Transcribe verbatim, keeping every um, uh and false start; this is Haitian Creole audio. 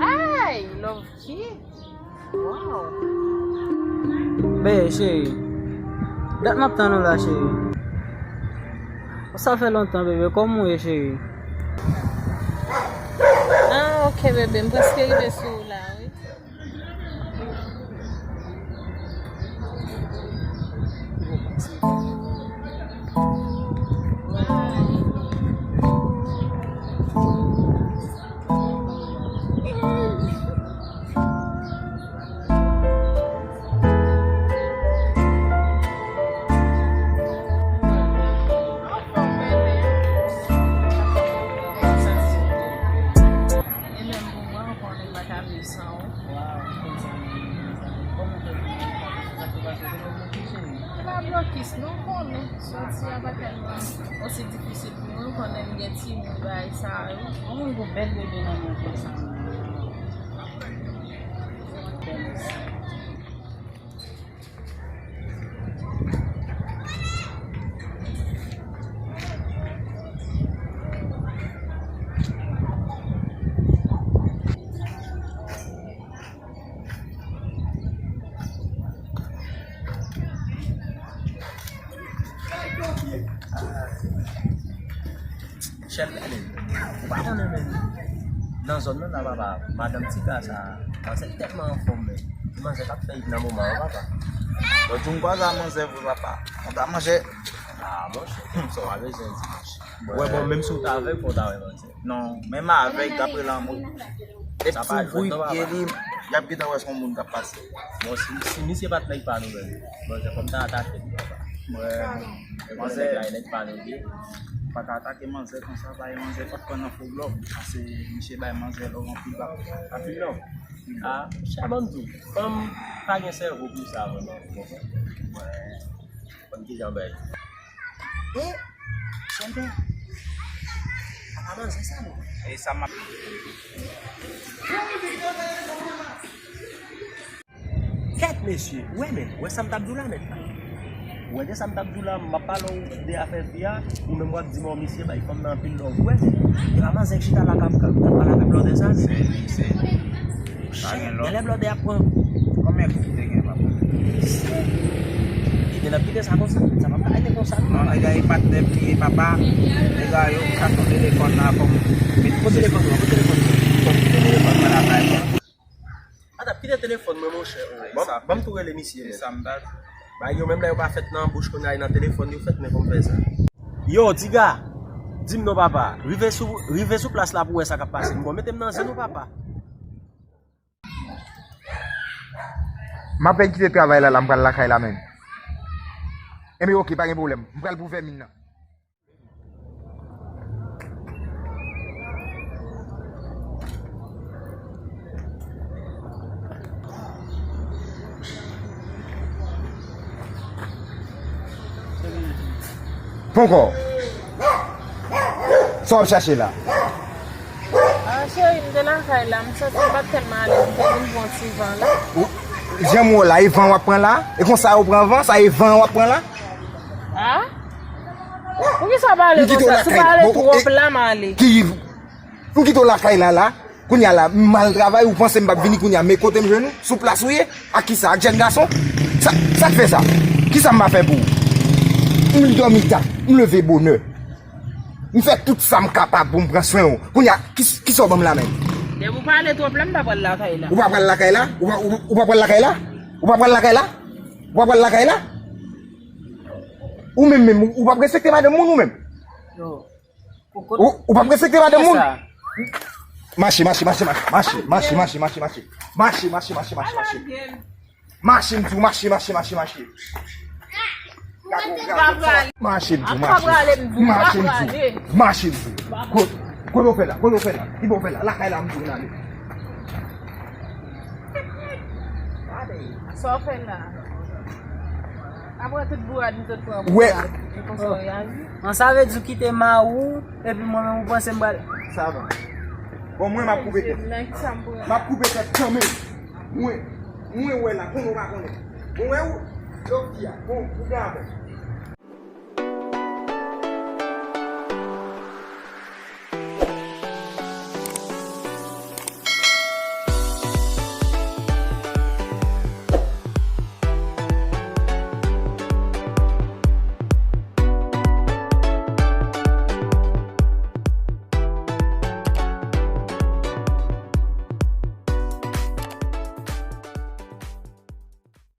Ay, love ki? Wow. Bebe, cheri. Dat m ap tann ou la, cheri. Sa fè lontan, bebe. Kòman w ye, cheri? Ah, ok, bebe. M prèske rive sou ou la, wi. E menm pou mwen, ou konnen m pa ka viv san ou. Waw, m konn sa, m konn sa. Kòman w fè pou mwen pa viv san ou? Sa k te pase, se yon blokis, cheri? Se pa blokis, non, ou konnen. Soti a pa tèlman osi difisil pou mwen, ou konnen m gen timoun, bagay sa yo. Yon moun gon bèl bebe nan men w konsa. Michel Belen, ou pa konnen menm. Nan zòn nan la, papa, madanm Tika sa, manzè tèlman anfòm, men. Ti manzè k ap fè hit nan moman an, papa. Bon, di m kwa sa manzè vre, papa. Konn ta manje. Ah, monchè, sa w pa bezwen di, monchè. Wè, bon, menm si w t avèg, fò w ta wè manzè. Non, menm avèg, dapre lanmò. Depi w ouvri pye li, y ap gentan wè se yon moun k ap pase. Bon, si, si misye pa t nèg pa nou menm, manzè fò m ta atake l, papa. Wè, manzè, nèg pa nou li ye. Pa ka atake manzè konsa, bay manzè pa pran nan fo blòf. Pase misye bay manzè lòv anpil, pa anpil lòv. Ah, chè, ban m di w, fanm pa gen sèvo pou sa vrèman, ou konprann? Wè. Fanm ki jan bèl. E, chè, apa manzè sa non? E sa m ap Kèt mesye, ou wè menm, ou wè sa m t ap di w la menm. Ou wè de sa m t ap di w la, m ap pale w de afè fi a, ou menm w ap di m, ò, misye bay fanm nan anpil love. Ou wè, e pa manzè k chita la k ap, k ap, k ap pale avè blòdè sa, men. Se li, se li. Pa gen love. Genlè blòdè ap pran. Konbyen kou te gen, papa? Se li te nan pile sa konsa, sa pa ka rete konsa, non. Non, nèg la e patnè m li ye, papa. Nèg la yo chache yon telefòn la, fò m met. Kote telefòn nan? Kote telefòn nan? Kote telefòn nan? Ata, kite telefòn mwen, monchè. Ban m, ban m tou rele misye, men. Ba yo menm lè yo pa fèt nan bouch kounye a, e nan telefòn yo fèt, men kòm fè sa. Yo, Tiga, di m non, papa. Rive sou, rive sou plas la pou wè sa k ap pase. M gon mete m nan zen non, papa. M apèn kite travay la, la, m pral lakay la menm. Enben, oke, pa gen pwoblèm. M pral pou vèmin nan. Ponkò. Sa w ap chache la? Ah, cheri, m te lakay la, m santi m pa t tèlman alèz, m te vin pran ti van la. Ou, jan m wè w la, e van w ap pran la? E konsa w pran van, sa e van w ap pran la? Ah? Poukisa w pale konsa? Si w pale twòp la, m ale. Ki, m kite w lakay la, la. Kounye a la, m al travay, ou panse m p ap vini kounye a, men kote m jwenn ou? Sou plas ou ye? Ak kisa? Ak jèn gason? Sa, sa k fè sa? Kisa m pa fè pou ou? M dòmi ta, m leve bonè. M fè tout sa m kapab pou m pran swen ou. Kounye a, ki, kisa w ban m la menm? Depi w pale twòp la, m pa pral lakay la. Ou pa pral lakay la? Ou pa, ou, ou pa pral lakay la? Ou pa pral lakay la? Ou pa pral lakay la? Ou menm menm, ou, ou p ap respekte madanm moun ou menm? Yo. Ou, ou p ap respekte madanm moun? Mache, mache, mache, mache. Mache, mache, mache, mache, mache. Mache, mache, mache, mache, mache. Mache, m di w, mache, mache, mache, mache. Mache, m di w, mache. Mache, m di w, mache, m di w. Kote, kote w fè la? Kote w fè la? Ki bò w fè la? Lakay la, m di w, n ale. Sa w fè la? Apre tout bourad m sot pran pou sa, e konsa w reyaji? An, sa vle di w kite mari w, epi mwen menm ou panse m pral. Sa bon. Bon, mwen m ap koupe tèt. M ap koupe tèt kanmenm. Mwen, mwen wè la, konnen w pa konnen. Mwen wè ou, yo fi a, bon, ou gen avè.